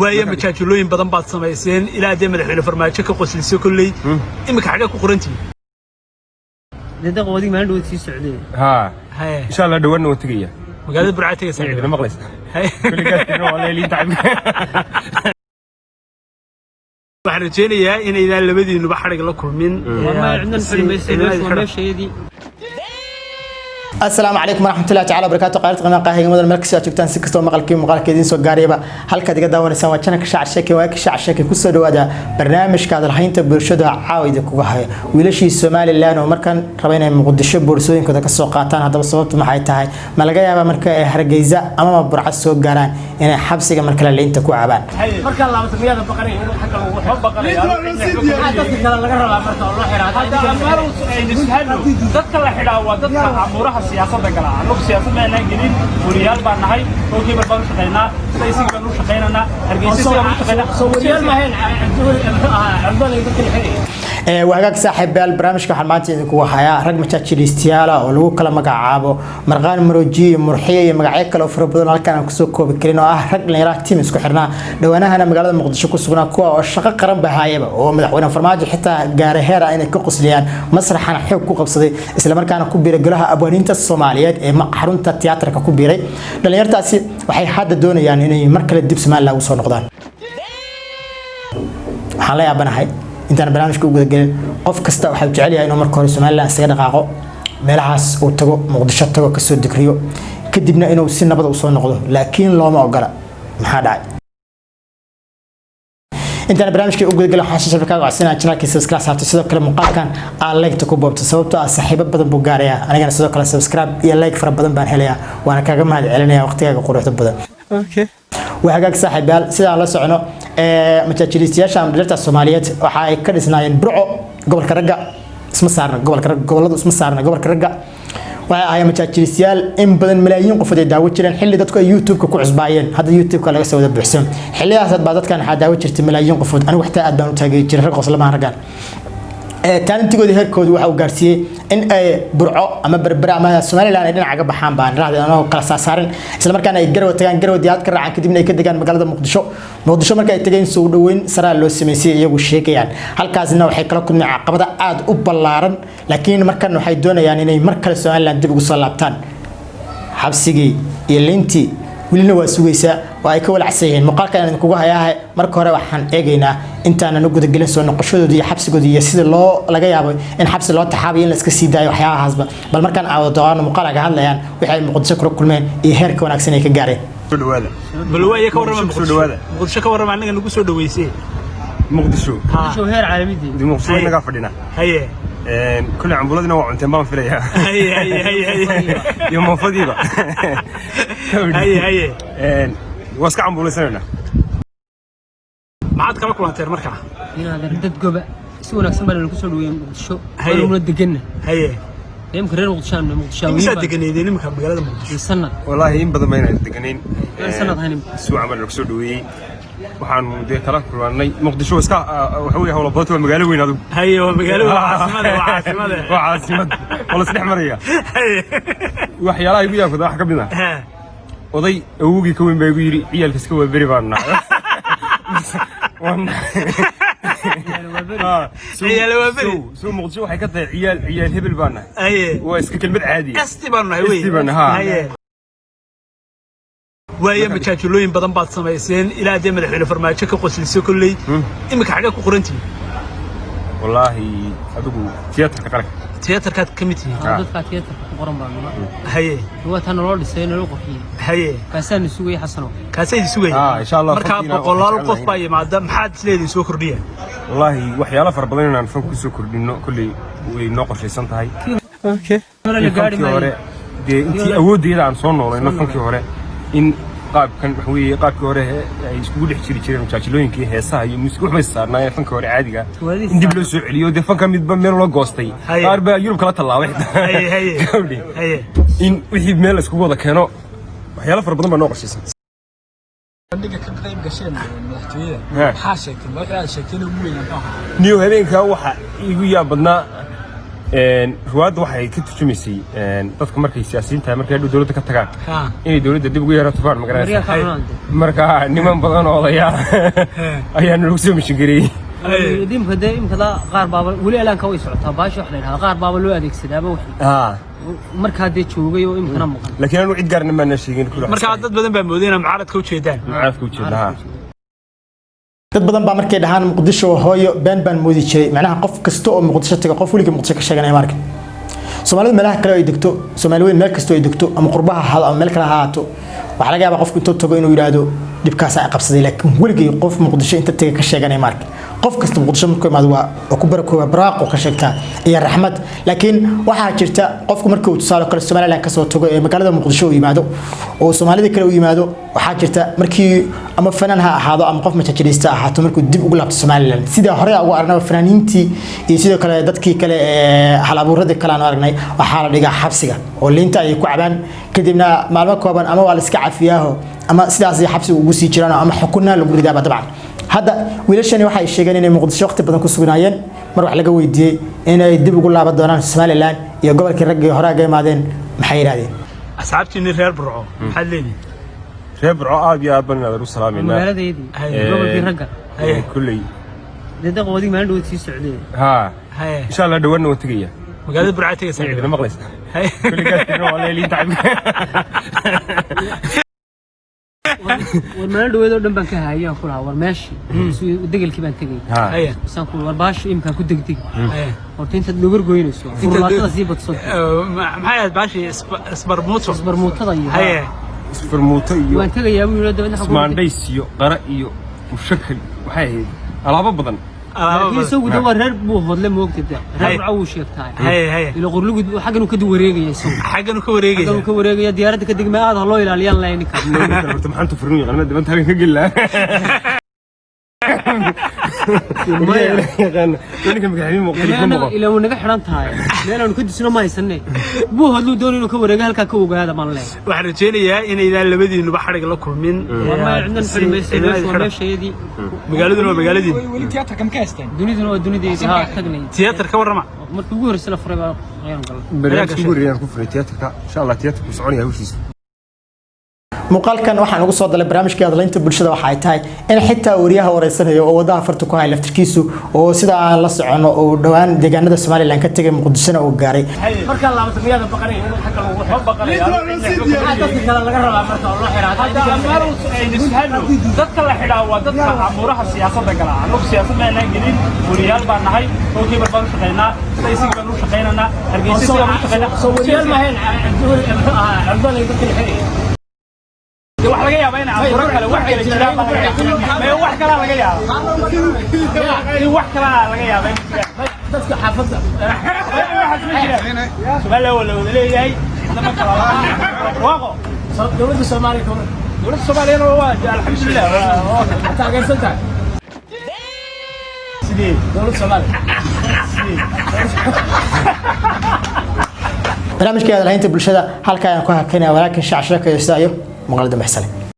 Waayo, majaajilooyin badan baad samayseen ilaa dee madaxweyne Farmaajo ka qoslisay kolley. Iminka xagee ku qorantihiin? Dee deeq wadig maalin dhawood sii socday. Haa. Haye. Insha Allah dhawaanna waan tegaya. Magaalada Burcaa tegaysaa? Cidina maqlaysa. Haye. Kulligaas waa leeliin tacab. Waxaan rajeynayaa inaydaan labadiinuba xadhig la kulmin. Waa ma cidna xuri maysa, meeshu waa meeshayadii. Asalaamu calaykum waraxmatullahi tacala wabarakaatu. Qaarid qiimaha qaahiga mudan, meel kastoo aad joogtaan, si kastoo maqalkii muuqaalka idiin soo gaarayba, halkaad iga daawanaysaan waa channelka Shaac Sheeke, waa ka Shaac Sheeke. Kusoo dhawaada barnaamijka hadalhaynta bulshada. Caawa idinkuga hayo wiilashii Somaliland oo markan raba inay Muqdisho boorsooyinkooda kasoo qaataan. Haddaba sababtu maxay tahay? Ma laga yaabaa marka ay Hargeysa amaba Burco soo gaaraan inay xabsiga mar kale liinta ku cabaan? Markaa laabato miyaada baqanay in xagga lagu xiro? Dadka kale laga rabaa marka oo loo xiraa. Dadka la xidhaa waa dadka amuuraha siyaasadda gala. Annagu siyaasad maanaan gelin, wariyaal baan nahay. Kolkiiba baan u shaqaynaa, saysiga baan u shaqaynaynaa, Hargeysa sigaan u shaqaynaa. Soo wariyaal maahayn, muxuu ahaa cuntada dadka la xirayay. Waa hagaag, saaxiibayaal. Barnaamijka waxaan maanta idinkugu hayaa rag majaajiliistayaala oo lagu kala magacaabo Marqaan Maroojiye iyo Murxiye iyo magacyo kale oo fara badan oo halkaan aan kusoo koobi karin, oo ah rag dhalinyaraha tiim isku xirnaa, dhowaanahana magaalada Muqdisho ku sugnaa, kuwa oo shaqo qaran bahaayaba oo madaxweyne Farmaajo xitaa gaara heer ah inay ka qosliyaan, masraxana xoog ku qabsaday, islamarkaana ku biiray golaha abwaaniinta Soomaaliyeed ee xarunta tiyaatarka ku biiray. Dhalinyartaasi waxay hadda doonayaan inay mar kale dib Somaliland ugu soo noqdaan. Waxaan la yaabanahay, intaan barnaamijka u gudagelin, qof kasta waxaa jecel yahay inuu marka hore Somaliland isaga dhaqaaqo, meelahaas uu tago, Muqdisho tago, kasoo digriyo, kadibna inuu si nabada usoo noqdo, laakiin looma ogola. Maxaa dhacay? Intaan barnaamijka u gudagelin, waxaan shashafka kaaga codsanaya channelkii subscribe saarto, sidoo kale muuqaalkan aad like ku boobto, sababtoo ah saaxiibo badan buu gaarayaa. Anigana sidoo kale subscribe iyo like fara badan baan helayaa, waana kaaga mahad celinaya waqtigaaga quruxda badan. Waa hagaag, saaxiibayaal. Sidaan la socono, majaajiliistayaasha ama dhalinyarta Soomaaliyeed waxa ay ka dhisnaayeen Burco, gobolka ragga. Isma saarna gobolka ragga, gobolladu isma saarna. Gobolka ragga waxay ahaayeen majaajiliistayaal in badan malaayiin qofood ay daawo jireen, xilli dadku ay YouTube-ka ku cusbaayeen. Hadda YouTube-ka laga soo wada buuxsan. Xillidaas baa dadkan waxaa daawo jirtay malaayiin qofood. Anigu xitaa aad baan u taageeri jiray. Rag qoslamaha raggan talentigooda heerkooda waxa uu gaarsiiyey in ay Burco ama Berbera ama Somaliland ay dhinaca ka baxaan, baan raahday anoo kala saasaarin, isla markaana ay Garowe tagaan, Garowe diyaarad ka raacaan, kadibna ay ka degaan magaalada Muqdisho. Muqdisho marka ay tageen, soo dhoweyn saraa loo sameysay iyagu sheegayaan. Halkaasna waxay kala kulmeen caqabada aad u ballaaran, laakiin markan waxay doonayaan inay mar kale Somaliland dib ugu soo laabtaan. Xabsigii iyo liintii welina waa sugaysaa oo ay ka walacsan yihiin. Muuqaalkan aan idinkugu hayaahay, marka hore waxaan eegaynaa, intaanan u gudagelin soo noqoshadooda iyo xabsigooda iyo sida loo laga yaabo in xabsi loo taxaabayo, in la iska sii daayo, waxyaabahaasba, bal markaan aawado doqaano muuqaal aga hadlayaan wixii ay Muqdisho kula kulmeen iyo heerka wanaagsan ay ka gaareen. Soo dhawaada. Bal waaye, ka warrama. Muqdisho, soo dhawaada. Muqdisho ka warrama, annaga nagu soo dhaweysay. Muqdisho. Muqdisho heer caalamidii. Dee Muqdisho inagaa fadhina. Kulli cambuladina waa cunteen baan filayaa. Haye haye haye haye Iyo moofadiiba. Haye haye. Waa iska cambuulaysanaynaa. Maxaad kala kulanteen markaa? Inaadan dad goba si wanaagsan baa lagu soo dhaweeyey Muqdisho. Haye. Waanuna deganna. Imka reer Muqdisho aan Muqdisho. Imisaad deganeydeen iminka magaalada Muqdisho? Sanad. Wallaahi in badan bayna deganayn. Meel sanad hayn. Si wacan baa lagu soo dhaweeyey. Waxaanu dee kala kulannay Muqdisho iska waxa weeye hawla badanta, waa magaalo weyn adigu. Haye, waa magaalo, waa caasimada, waa caasimada. Waa caasimad, waa la isdhex maraya. Waxyaalaha igu yaabkada waxa ka mid ah oday awowgii ka weyn baa igu yidhi, "Ciyaalka iska waa beri baan nahay." Waan Ciyaal waa beri. Soo Muqdisho waxay ka tahay ciyaal ciyaal hebel baan nahay. Waa iska kelmad caadi ah. Asti baanu nahay wey. Esti baan nahay, haa. Haye, waayo, majaajilooyin badan baad samayseen ilaa dee madaxweyne Farmaajo ka qoslisay kolley. Iminka xagee ku qorantihiin? Wallaahi adigu tiyaatarka qaranka. Tiyaatarkaad ka mid tihiin? Dadka tiyaatarka ku qoran baa nala. Waa taa naloo dhisay, naloo qurxiyey. Kaasaana sugayay, Xasano. Kaasay idin sugaya. Ah, insha Allah, markaa fankiina boqolaal waxaan qof baa yimaada. Maxaad isleedihin soo kordhiya? Wallaahi waxyaalo fara badan inaan fanka kusoo kordhino kolley way noo qorshaysan tahay. Hore la In gaari fankii hore maayo. Dee intii awooddeeda aan soo noolayno fankii hore, in qaabkan waxa weeye qaabkii hore ay iskugu dhex jiri jireen majaajilooyinkii, heesaha iyo muusig waxbay saarnaayeen fanka hore caadiga, Tuwaadiis in dib loo soo celiyo. Dee fanka midba meel loo goostay. Qaar baa Yurub kala tallaabay xitaa. Haye, haye. Gabadhi. In wixii meel la iskugu wada keeno, waxyaalo fara badan baa noo qorshaysan. Bandhiga ka qayb gasheen madaxtooyada, He. maxaa sheegteen? Ma wixii aad sheegteen ugu weyn muxuu ahaa? Niyo, habeenkaa waxa igu yaab badnaa Ruwaadda waxay ka turjumaysay dadka markay siyaasiyiin tahay, markay hadhow dowladda ka tagaan, inay dowladda dib ugu yara tufaan, ma Maryaa garanaysaa. ka cunaan. Marka niman badan oo odayaal ayaa nalagu soo mishingareeyey. Imka dee imkada qaar baaba weli alaanka way socotaa baashi, wax la yidhahda qaar baaba loo adeegsadaaba wixii markaa dee joogay oo imkana maqan. Laakiin anu cid gaarna maana sheegin kul. Marka dad badan baa moodayna mucaaradka ujeedaan. Mucaaradka ujeedna, ha. Dad badan baa markay dhahaan Muqdisho waa hooyo, been baan moodi jiray. Macnaha qof kasta oo Muqdisho taga, qof weligii Muqdisho ka sheeganaya marka Soomaalidu meelaha kale ay degto, Soomaali weyn meel kastoo ay degto, ama qurbaha ha ahaado ama meel kale ha ahaato, waxaa laga yaabaa qofku intuu tago inuu yidhaahdo dhibkaas ay qabsaday. Laakiin weligay qof Muqdisho inta taga ka sheeganaya marka qof kasta Muqdisho markuu imaado waa ku barakooba, barwaaqo ka sheegtaa iyo raxmad. Laakiin waxaa jirta qofku markii uu tusaale kale Somaliland kasoo tago ee magaalada Muqdisho uu yimaado oo Soomaalida kale uu yimaado, waxaa jirta markii ama fanaan ha ahaado ama qof majajilista ahaato, markuu dib ugu laabto Somaliland, sida hore ugu aragnay fanaaniintii iyo sidoo kale dadkii kale ee hal abuuradii kale aan aragnay, waxaa la dhigaa xabsiga oo liinta ayay ku cabaan. Kadibna maalmo kooban ama waa la iska cafiyaaho ama sidaas ay xabsiga ugu sii jiraan ama xukunna lagu ridaaba. Dabcan hadda wiilashani waxay sheegeen inay Muqdisho waqti badan ku sugnaayeen. Mar wax laga weydiiyey inay dib ugu laaban doonaan Somaliland iyo gobolkii raggii hore aga imaadeen, maxay yidhahdeen? Asxaabtiinni reer Burco maxaad leedihin? Reer Burco aad iyo aad baan inaad u salaameynaa. Magaaladeedii, gobolkii ragga. Kulley. Dee daqoodii maalin dhawood sii socdeen. Ha, insha Allah dhawaanna waan tegaya. Magaalada Burco tegaysaa? Cidina maqlaysa. Kulley gaastirna waa leeliin tacab. War maalin dhaweed oo dhan baan ka haayaan ku lahaa, war meeshii degelkii baan tegay. Saan ku war baashu imkaan ku degdeg. Horta intaad dhagar goynayso furlaatada sii badso. Maxay ahayd baashii isbarmuuto? Isbarmuutada iyo Isfarmuuto iyo waan tegayaa buu yidhi, dabeedna waxaan ku ismaandhays iyo qara iyo mushakal, waxay ahayd alaabo badan. Laakiin isagu de waa reer buu hodle moogta de, reer Burco wuu sheegtaa. Haye haye. Ilo Qorlugud xaggan uu ka wareegaya isagu. Xaggan uu ka wareegaya. Xaggan uu ka wareegaya, diyaaradda ka degma, aad ha loo ilaaliyaan lahay ninka. Horta maxaan tufurnu yaqaan dibanta halkan ka geli lahaa. Ninka magaxii muqdisho ka muuqo. Ilaa wuu naga xidhan tahay, meel aanu ka disno ma haysane. Buu hodluu doonay inuu ka wareego, halkaa ka ogaada baan leeyahay. Waxaan rajeynayaa inaydaan labadiinuba xadhig la kulmin. War ma cidnan xidhi maysa, meeshu waa meeshayadii. Magaaladuna waa magaaladiin. Weli tiyaatarka ma ka haysteen? Duniduna waa dunideedii, haa, tagnay. Tiyaatar ka warrama. Markii ugu horreysay la furay baa ayaanu galnay. Barnaamijka ugu horreeyaan ku furay tiyaatarka, insha Allah tiyaatarku soconaya hawshiisa. Muuqaalkan waxaan ugu soo dalay barnaamijkii hadlaynta bulshada waxa ay tahay in xitaa wariyaha wareysanayo oo wadaha farta ku haya laftirkiisu, oo sida aan la socono uu dhowaan deegaanada Somaliland ka tegay, Muqdishona uu gaaray. Markaa laabato miyaada baqanay in xagga lagu Ma baqanayo. Dadka kale laga rabaa marka oo loo xiraa. Hadda amaaru aynu isfahno, dadka la xidhaa waa dadka amuuraha siyaasadda gala. Annagu siyaasad maanaan gelin, wariyaal baan nahay oo kiibar baan u shaqaynaa, saysiga baan u shaqaynaynaa, Hargeysa siga baan u shaqaynaa. Soo wariyaal maahayn, muxuu ahaa cudbada dadka la xiraya. Dee wax laga yaabaa in amuuro kale wax kale jiraan baa laga yaabaa. Mee wax kalaa laga yaabaa, in wax kalaa laga yaabaa in jiraan. Dadka xaafadda. Waxaas ma jiraan. Somaliland waa la wada leeyahay, cidna ma kala laha, barwaaqo. Dowladda Soomaaliya kama Dowladda Soomaaliyana waa alxamdulilah waa taageersan tahay. Sidee? Dowladda Soomaaliya. Sidee? Barnaamijkii hadalhaynta bulshada halka ayaan ku hakanaya, walaakin shacshiraka iyo sidaa iyo maqal dambe xisale.